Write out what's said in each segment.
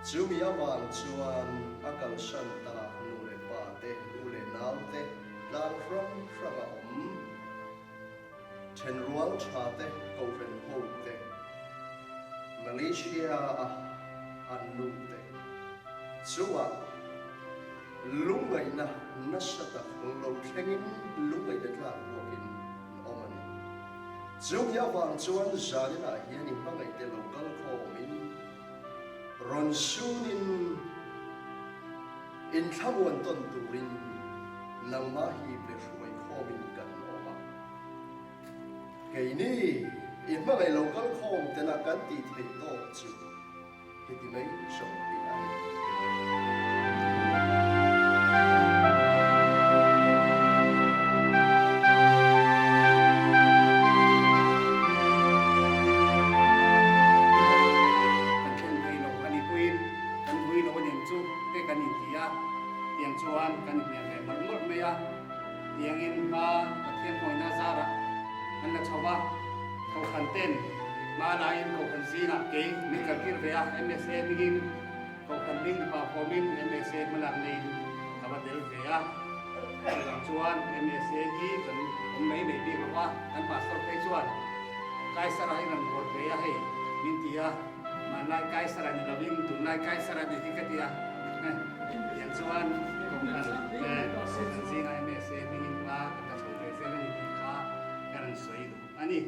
Chumi avang chuan a kalsan tak nu leh pa te, u leh nau te tlang hrang hrang a awm. Thenrual tha te, Kohhran ho te, Malaysia a an nu te chungah lungngaihna nasa tak lo thlengin lungngaihna tlak buakin an awm a ni. Chumi avang chuan zaninah hian i hmangaihte lo kal khawmin rawn sunin inthlamuan tawn turin nangmah hi pe hruai khawmin kan awm a. Keini i hmangaih lo kal khawm tena kan tih theih tawk chu heti mai hrawk hi a ni. Kan thlen thei lo a nih pawhin kan vui lo a nen chu te kan inti a, tiang chuan kan inhmel ve mawlh mawlh mai a. Tiangin hma Pathian hmawina zarah an la chho a, Kohhran ten hma laiin Kohhran zingah kei min kaltir ve a, MSA hmingin Kohhran hming mipa khawmin MSA hmalak neiin ka va tel ve a. Chuvang chuan MSA hi kan awm mai mai bik lo a, kan pastor phei chuan Kaisara hi rawn rawt ve a hei min ti a, hmanlai Kaisara ni lovin tunlai Kaisara ni hi ka ti a. Tiang chuan Kohhran Kohhran zingah MSA hmingin hma kan la chho ve zel a ni tih kha ka rawn sawi duh a ni.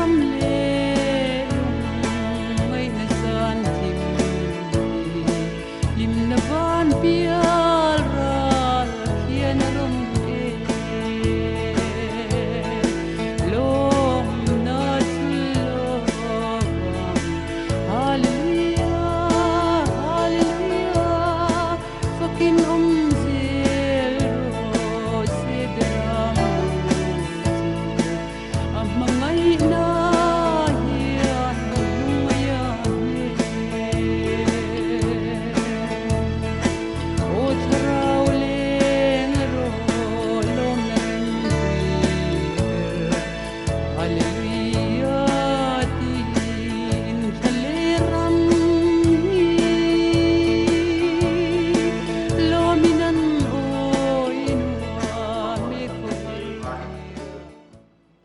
ram leh lungngaihna zan thim hi hlimna van pial ral khian a rawn e. Lawmna chu lovang Hallelujah, Hallelujah, fakin awm zel rawh se ber ang chu. A hmangaihna hian lungngaih a hne. Aw thlarau leng rawh lawmna rem pui ber. Hallelujah tiin thla leh ram hi lawmin an awi nuam e khawhar.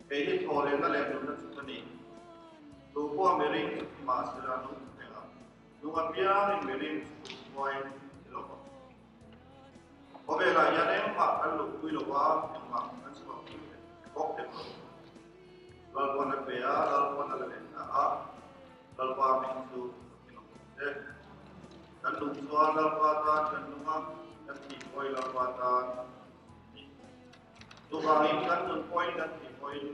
Kei hi thawhlehna leh nunna chu ka ni. Tu pawh miring chu thi mahsela nung chu teng ang. Nung apiangin miring chu kum khuain thi lo ang. Khawvelah hian engmah kan luhpui lo va, engmah kan chhuahpui bawk hek lo. Lalpawn a pe a, Lalpawn a la let ta a, Lalpa hming chu ka thin awm rawh se. Kan lung chuan Lalpa tan kan lung a, kan thih pawhin Lalpa tan a ni. Chuvangin kan nun pawhin kan thih pawhin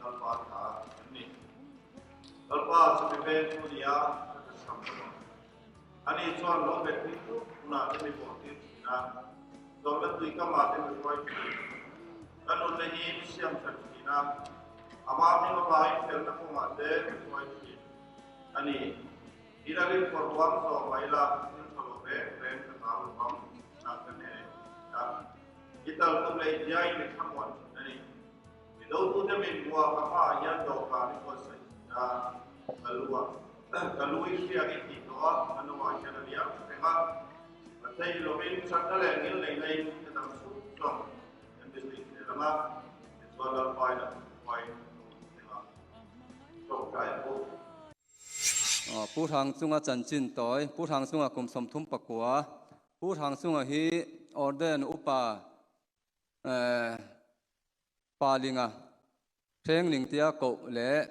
Lalpa ta kan ni. Lalpa chu mi veng chu ni a, ka ta chham lo ang. Ani chuan lo bet hming dup hunah te mi bawh tir thin a, zawhna tui kamah te mi hruai thin. Ka nunna hi mi siam that thin a, amah hming avangin felna kawngah te mi hruai thin a ni. I la rin phawrh huam zawh mai la, thil tha lo reng reng ka hlau lo vang, nang ka hne a. I tal tum leh i biain mi thlamuan thin a ni. Mi dotute min hmuha ka hmaah hian dawhkan i buatsaih thin a, ka lu a ka lu i hriak i tih tawh a, ka nuah hian a liam reng a. Ka thei lovin thatna leh ngil nei naiin ka dam chhung chuang kan ti zui zel ang a, tichuan Lalpain a thuhnuaiin ka awm thleng a, tawngtai bawk. Pu Hrangchunga chanchin tawi, Pu Hrangchunga kum 39, Pu Hrangchunga hi Orden upa Palinga Hrengling tia koh leh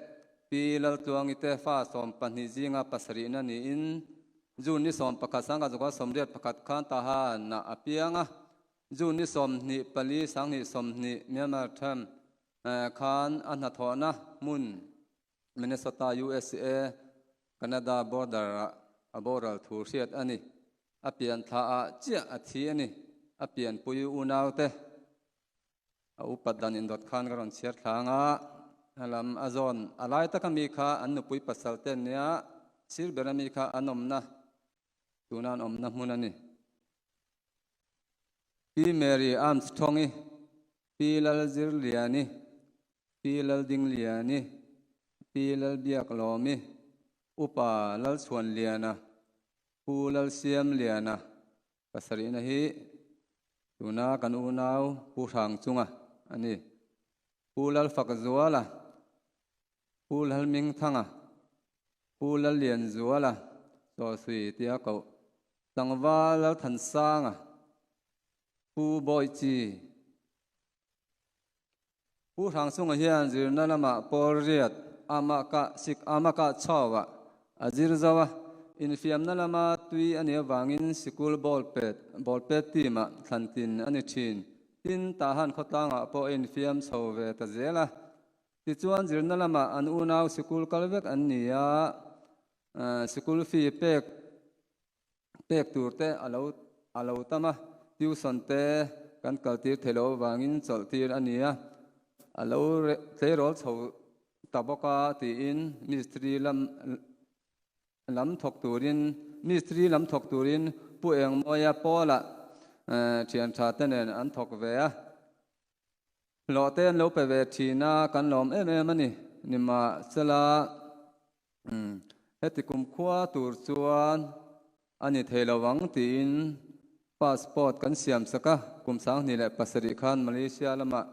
Pi Laltluangi te fa 12 zinga pasarihna niin June ni 11 sangha 81 khan Tahan ah a piang a, June ni 24 2020 Myanmar tham khan a hnathawhna hmun Minnesota, USA, Canada border ah a boral thu hriat a ni. A pian thla ah chiah a thi a ni. A pianpui unaute a upat dan indawt khan ka rawn chhiar thlang a, helam a zawn a lai taka mi kha an nupui pasal te an nia, sir bera mi kha an awmna tuna an awmna hmun a ni. Pi Mary Armstrong-i, Pi Lalzirliani, Pi Laldingliani, Pi Lalbiaklawmi, Upa Lalchhuanliana, Pu Lalsiamliana pasarihna hi tuna kan unau Pu Hrangchunga a ni. Pu Lalfakzuala, Pu Lalhmingthanga, Pu Lallianzuala, Chawsui tia koh, Tlangval Lalthansanga, Pu Bawichi, Pu Hrangchunga hian zirna lamah pawl riat amah kah sik amah kah chauah a zir zo a, infiamna lama tui a nih avangin sikul ball pet ball pet team ah thlantin a ni thin. Tin, Tahan khawtlangah pawh a infiam chho ve ta zel a. Tichuan zirna lamah an unau sikul kal vek an ni a, sikul fee pek Pek tur te a lo a lo tam a, tuition te kan kal tir thei lo avangin chawlh tir a ni a, a lo tleirawl chho ta bawk a tiin mistri lam lam thawk turin mistri lam thawk turin Pu Engmawia Pawla thian tha te nen an thawk ve a. Hlawh te an lo pe ve thin a, kan lawm em em a ni. Nimahsela heti kumkhua tur chuan a ni thei lo ang tiin passport kan siam sak a, kum 2007 khan Malaysia lamah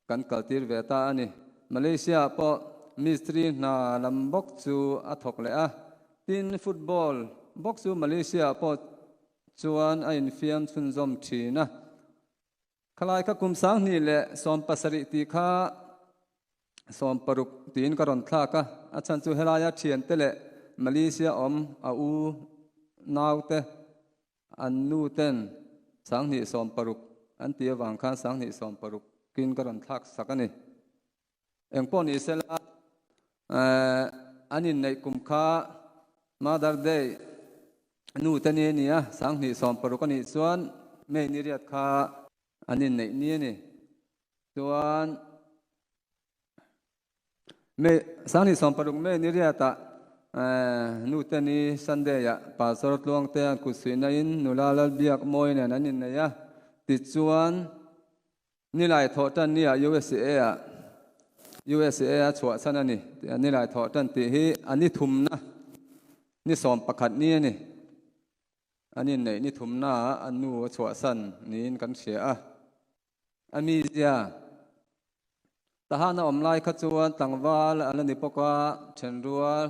kan kaltir ve ta a ni. Malaysia ah pawh mistri hna lam bawk chu a thawk leh a, tin football bawk chu Malaysia ah pawh chuan a infiam chhunzawm thin a. Khalai kha kum 2017 tih kha Sawmparuk tiin ka rawn thlak a, a chhan chu helaia thiante leh Malaysia awm a u naute an nu ten 2060 an tih avang khan 2060 kin ka rawn thlak sak a ni. Engpawh ni sela an inneih kum kha Mother Day nu te ni a ni a, 2060 a nih chuan May ni riat kha an inneih ni a ni. Chuan May 2016 May ni riatah nute ni Sunday-ah Pastor Tluangte an kut suihna-in nula Lalbiak Mawi nen an innei a. Tichuan Nilai thawh tan ni-ah USA-ah USA a chhuah chhan a ni. Nilai thawh tan tih hi a ni thumna ni 11 ni a ni. An inneih ni thumnaah a nu a chhuahsan niin kan hria a. A mizia Tahan a awm lai kha chuan tlangval a la ni bawk a, thenrual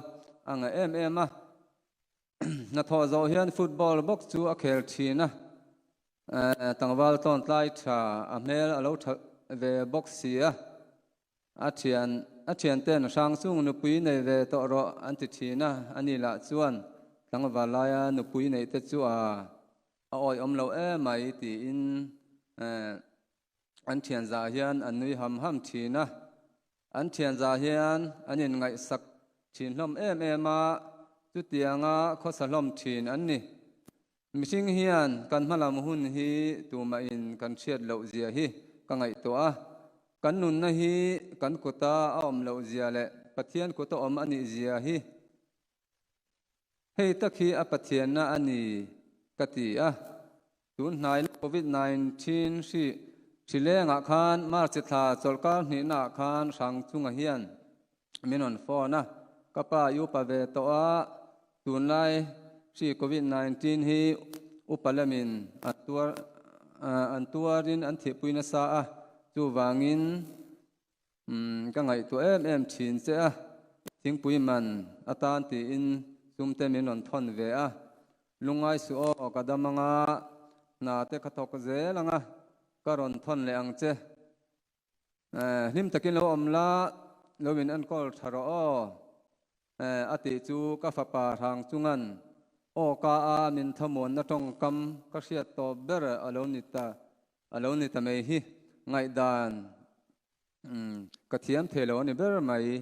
a ngah em em a. Hnathawh zawh hian football bawk chu a khel thin a, tlangval tawntlai tha a hmel a lo tha ve bawk si a. A thian a thianten hrang chung nupui nei ve tawh rawh an ti thin a, ani lah chuan tlangval laia nupui neih te chu a A awihawm lo em mai tiin an thian zah hian an nui ham ham thin a. An thian zah hian an inngaihsak thin hlawm em em a, chutianga khawsa hlawm thin an ni. Mihring hian kan hmalam hun hi tumahin kan hriat loh zia hi ka ngaihtuah a. Kan nunna hi kan kuta a awm loh zia leh Pathian kuta awm a nih zia hi Hei tak hi a Pathianna a ni ka ti a. Tun hnai Covid 19 hri hri lengah khan March thla chawlhkar hnihnaah khan hrang chunga hian min rawn phone a, ka pa i upa ve tawh a, tunlai hri Covid 19 hi upa lamin an tuar an tuarin an thihpui nasa a, chuvangin Umm, ka ngaihtuah em em thin che a, thingpui man atan tiin sum te min rawn thawn ve a, lungngai suh aw ka dam anga, hna te ka thawk zel anga, ka rawn thawn leh ang che. Eh, hlim takin lo awm la, lo in enkawl tha rawh aw. Eh, a tih chu ka fapa hrang chungan aw ka a min thamuanna tawngkam ka hriat tawp ber a lo ni ta. A lo ni ta mai hi ngaihdan ka thiam thei lo a ni ber mai.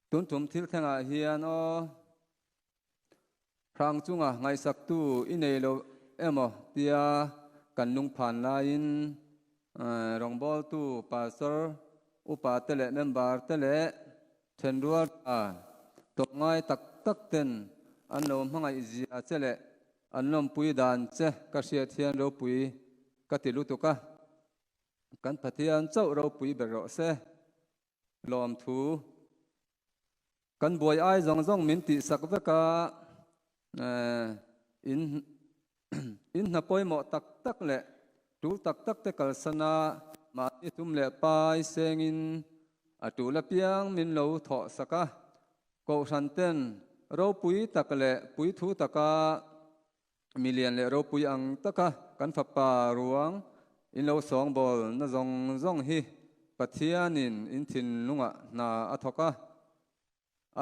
Tun tum thil thlengah hian aw hrang chunga ngaihsaktu i nei lo emaw tia kan lungphan laiin rawngbawltu pastor upa te leh member te leh thenrual tha tawmngai tak tak ten an lo hmangaih zia che leh An lawmpui dan che ka hriat hian ropui ka ti lutuk a, kan Pathian chauh ropui ber rawh se. Lawmthu kan buai ai zawng zawng min tihsak vek a, in in hna pawimawh tak tak leh tul tak tak te kalsan a, mahni tum leh pai sengin a tul apiang min lo thawh sak a. Kohhran ten ropui tak leh puithu taka milian leh ropui ang taka kan fapa ruang in lo sawngbawl na zawng zawng hi Pathianin in thinlungah hna a thawk a,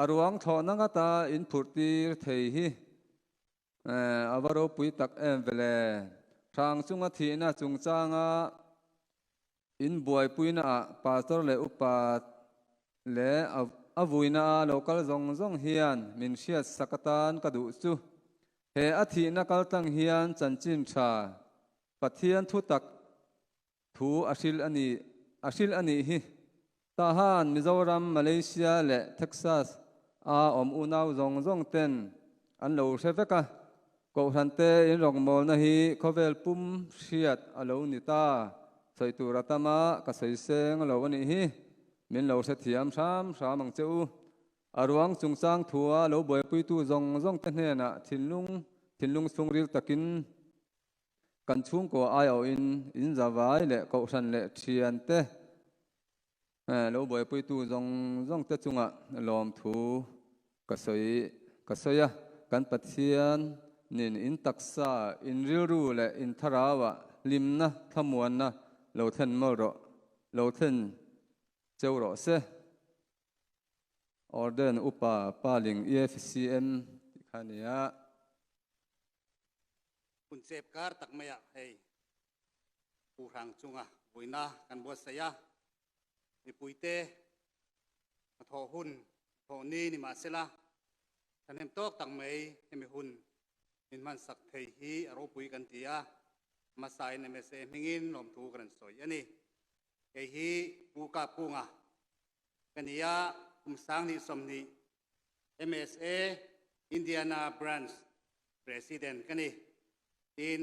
a ruang thlawhna ngata in phurh tir thei hi a va ropui tak em vele. Hrang chunga thihna chungchanga In buaipuina ah pastor leh upa leh a vuina a lo kal zawng zawng hian min hriat sak atan ka duh chu. He a thihna kaltlang hian chanchin tha Pathian thu tak thu a hril a ni a hril a nih hi. Tahan, Mizoram, Malaysia leh Texas a awm unau zawng zawng ten an lo hre vek a. Kohhran te inrawngmawlna hi khawvel pum hriat a lo ni ta. Sawi tur a tam a, ka sawi seng lo a nih hi. Min lo hrethiam hram hram ang che u. A ruang chungchang thua lo buaipuitu zawng zawng te hnenah thinlung thinlung chhungril takin kan chhungkaw aiawhin inzavai leh kohhran leh thian te lo buaipuitu zawng zawng te chungah lawmthu ka sawi ka sawi a, kan Pathian nin in taksa, in rilru leh in thlarauah hlimna thlamuanna lo thlen mawlh rawh, lo thlen cheu rawh se. Orden Upa Paling EFCM tih kha a ni a. Hun chep kar tak maiah hei Pu Hrang chunga vuina kan buatsaih a, mipuite hnathawh hun thawh ni ni mahsela thahnem tawk tak mai hemi hun min hmansak thei hi a ropui kan ti a, hmasain MSA hmingin lawmthu kan rawn sawi a ni. Kei hi Pu Kapkunga ka ni a, kum 2020 MSA Indiana Branch President ka ni. Tin,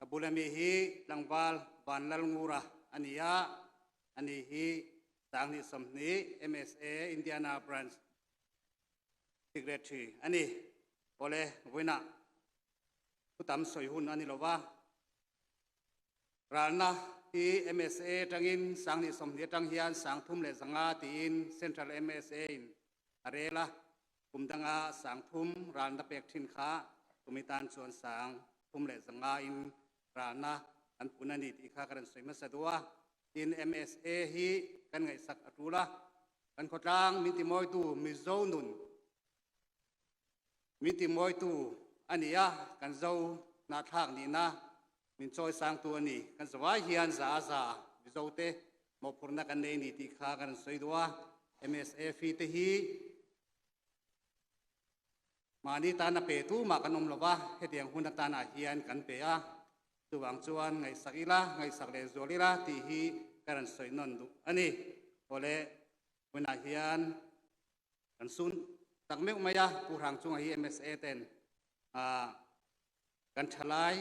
ka bula mi hi tlangval Vanlalngura a ni a, ani hi 2020 MSA Indiana Branch Secretary a ni. Awle, vawiinah thu tam sawi hun a ni lo va. Ralna hi MSA atangin 2020 atang hian 3500 tiin Central MSA in a rel a, kum danga 3000 ralna pek thin kha kumi tan chuan 3500 in ralna an pun a ni tih kha ka rawn sawi hmasa duh a. Tin, MSA hi kan ngaihsak a tul a, kan khawtlang min timawitu Mizo nun Min timawitu a ni a, kan zo hnahthlak nihna min chawi sangtu a ni. Kan zavai hian za a za Mizote mawhphurhna kan nei ni tih kha kan rawn sawi duh a. MSA fee te hi mahni tana pe tu mah kan awm lo va, hetiang hun atanah hian kan pe a. Chuvang chuan ngaihsak ila, ngaihsak leh zual ila tih hi ka rawn sawi nawn duh a ni. Awle, hunah hian Kan sun tak meuh mai a, Pu Hrang chunga hi MSA ten kan thalai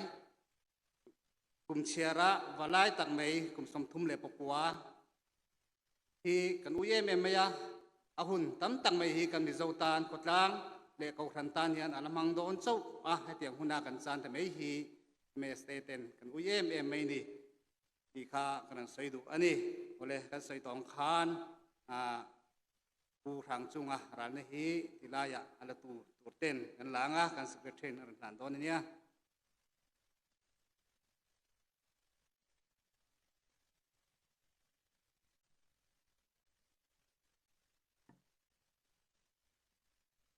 kum chhiara valai tak mai kum 39 hi kan ui em em mai a, a hun tam tak mai hi kan Mizo tan khawtlang leh Kohhran tan hian a la hmang dawn chauh a, hetiang huna kan chan ta mai hi MSA ten kan ui em em mai ni tih kha kan rawn sawi duh a ni. Awle, kan sawi tawng khan Pu Hrang chunga ralna hi tilaiah a la tu tur ten kan la ang a, kan secretary in a rawn hlan dawn a nia.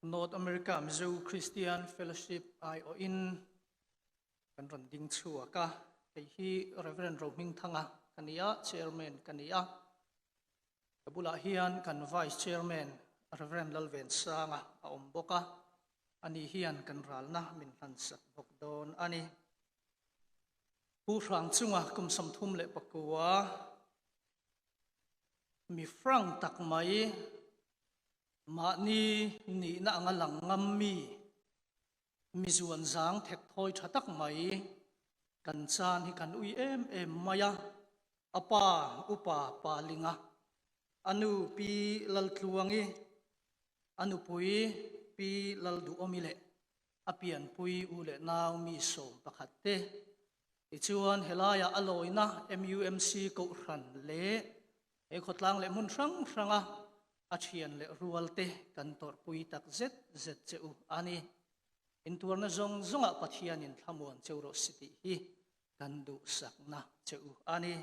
North America Mizo Christian Fellowship aiawhin kan rawn ding chhuak a, kei hi Reverend Rohmingthanga ka ni a, Chairman ka ni a. Ka bulah hian kan Vice Chairman Rev. Lalvensanga a awm bawk a, ani hian kan ralna min hlansak bawk dawn a ni. Pu Hrang chunga kum 39 mi frank tak mai, mahni nihna anga lang ngam mi, mi zuan zang thek thawi tha tak mai kan chan hi kan ui em em mai a, A pa Upa Palinga, a nu Pi Laltluangi, a nupui Pi Lalduhawmi leh a pianpui u leh nau mi 11 te. Tichuan helaiah a lawina MUMC Kohhran leh he khawtlang leh hmun hrang hranga a thian leh rual te kan tawrhpui tak zet zet che u a ni. Intuarna zawng zawngah Pathianin thlamuan cheu rawh si tih hi kan duhsakna che u a ni.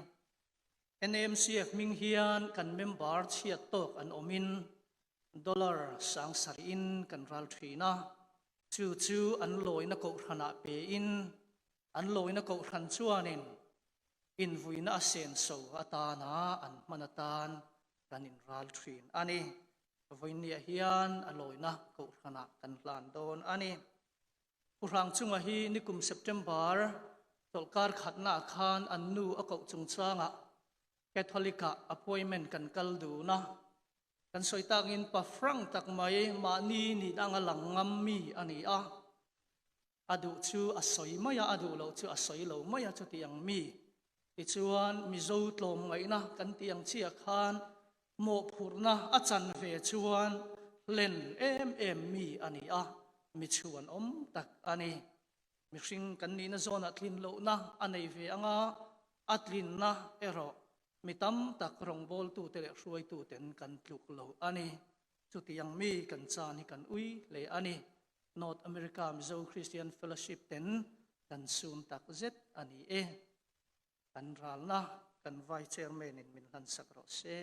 NMCF hming hian kan member chhiat tawk an awmin dollar 7000 in kan ral thin a, chu chu an lawina kohhranah pein an lawina kohhran chuanin invuina a senso atana an hman atan kan inral thin a ni. Vawiinniah hian a lawina kohhranah kan hlan dawn a ni. Pu Hrang chunga hi nikum September chawlhkar khatnaah khan an nu a koh chungchangah Catholic-ah appointment kan kal dun a. Kan sawi takin pa frank tak mai mahni nihna anga lang ngam mi a ni a. A duh chu a sawi mai a, a duh loh chu a sawi lo mai a chuti ang mi. Tichuan Mizo tlawmngaihna kan tih ang chiah khan mawhphurhna a chan ve chuan hlen em em mi a ni a, mi chhuan awm tak a ni. Mihring kan nihna zawnah tlin lohna a nei ve anga a tlinna erawh mi tam tak rawngbawltute leh hruaituten kan tluk lo a ni. Chutiang mi kan chan hi kan ui hle a ni. North America Mizo Christian Fellowship ten kan sum tak zet a ni e. Kan ralna kan Vice Chairman in min hlansak rawh se.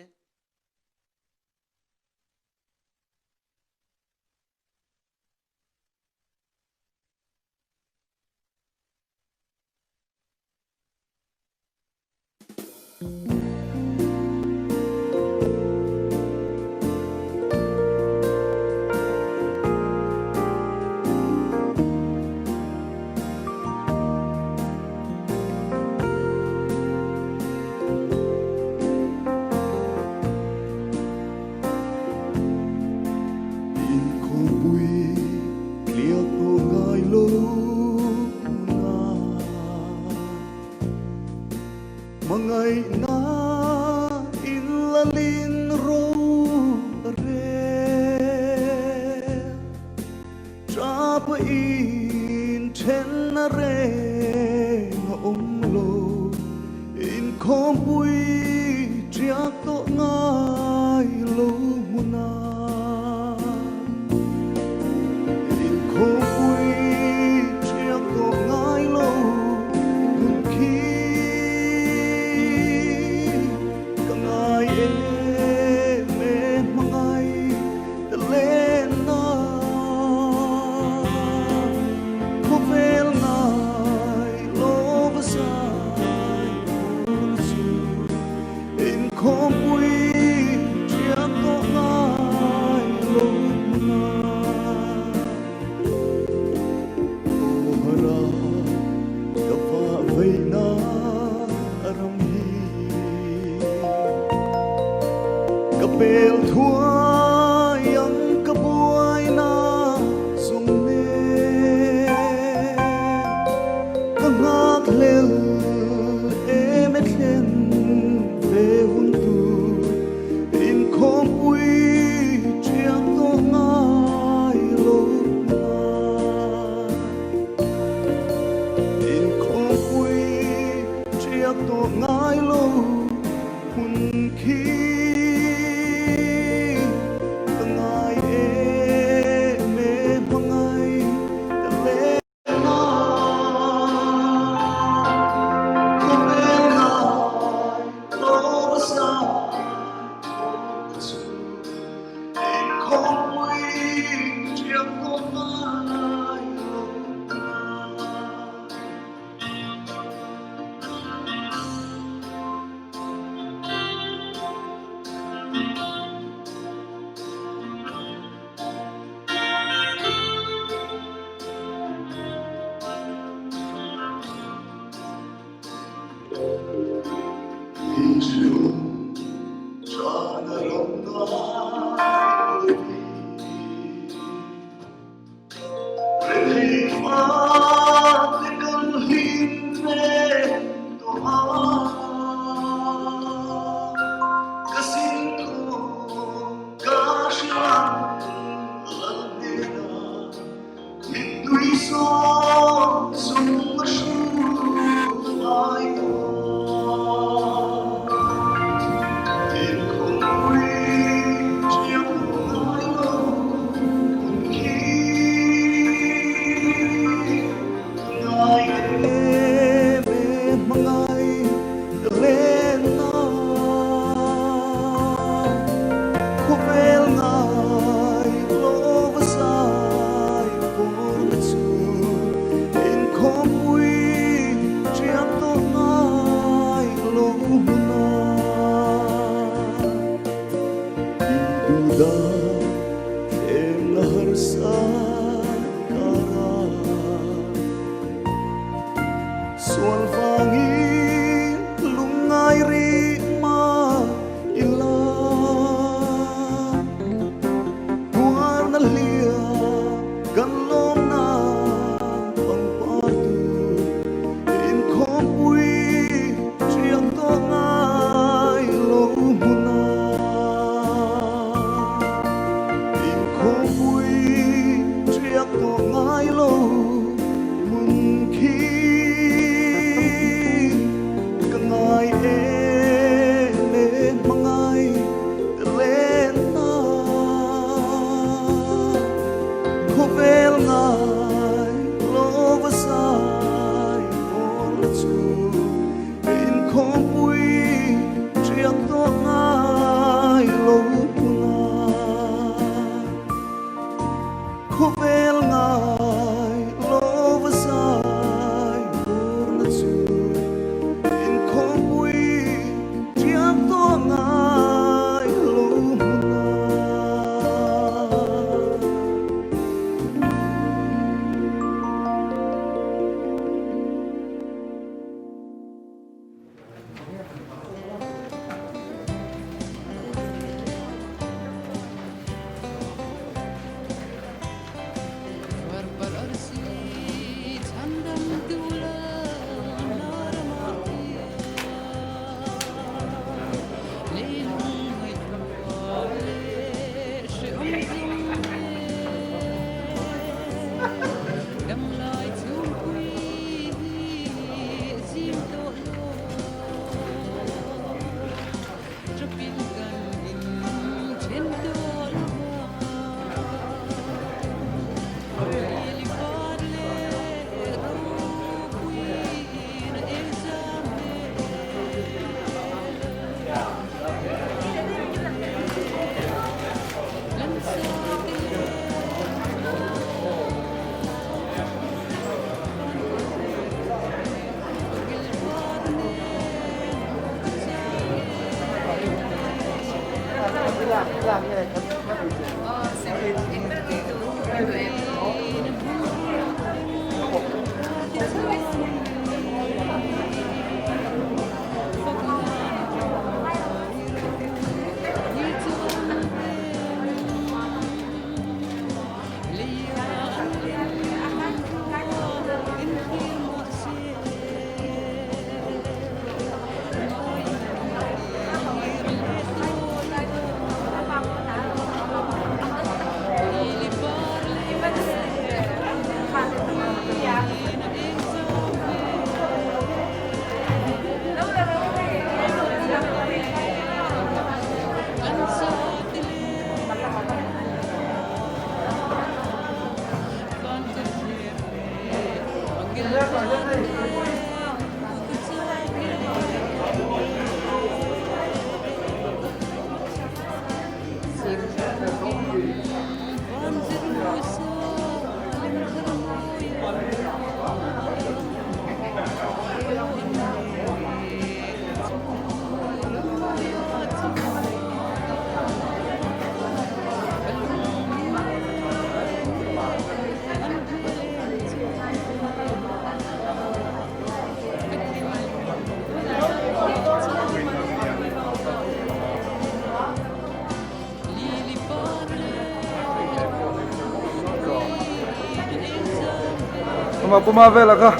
Kuma puma vela kha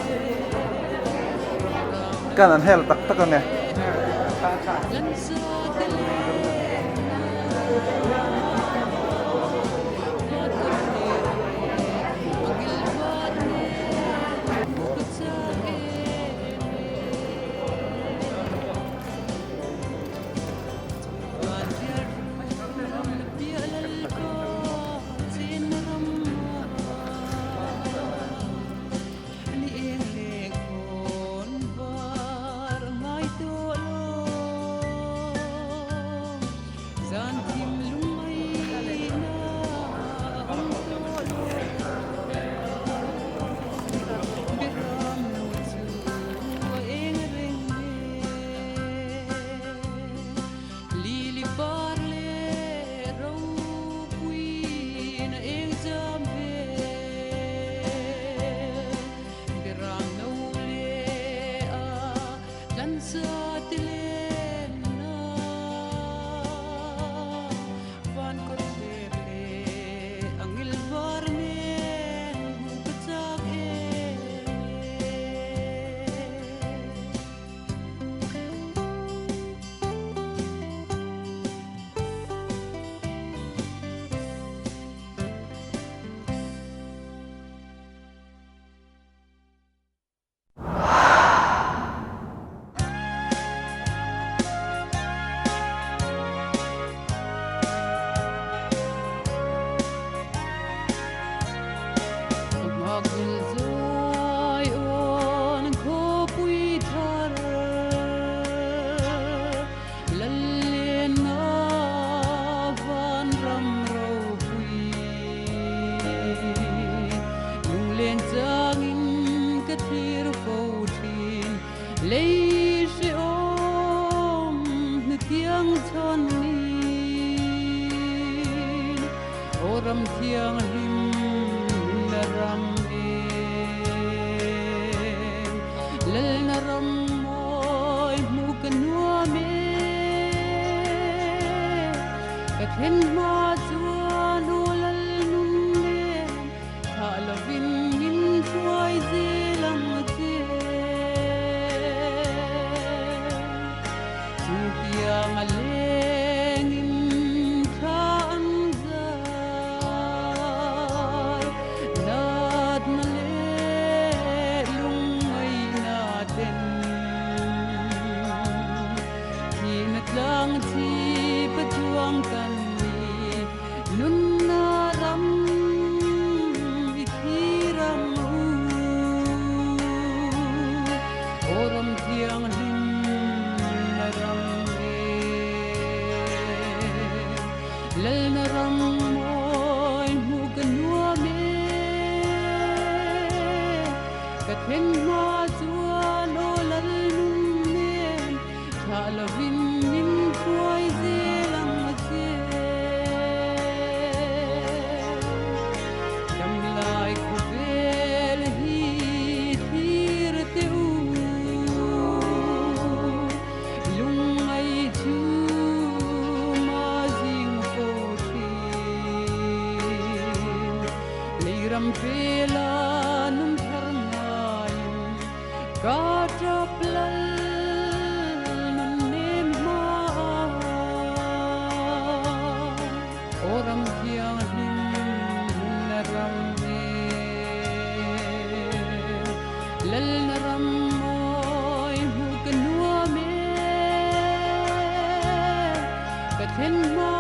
kan an hel tak tak ange. ram thianghlim na ram eng Lalna ram mawi hmuh ka nuam e Ka thlen hma chuan aw lal nun nen Thlah lovin min hruai zel ang che. Chutiang a lengin thla an zai, natna leh lungngaihna ten thihna tlang chhip a chuang kan ni. Nunna ram i thlir ang u, aw ram thianghlim na ram e. Lalna ram mawi hmuh ka nuam e, ka thlen hma chuan aw lal nun nen thlah lovin min hruai zel ang a che. Damlai khawvel hi thlir teh u, lungngai chu ma zing fo thin. Leiram pela nun thar ngaiin ka tap lal nun nem hma a. Aw ram thianghlim nunna ram e, Lalna ram mawi hmuh ka nuam e, ka thlen hma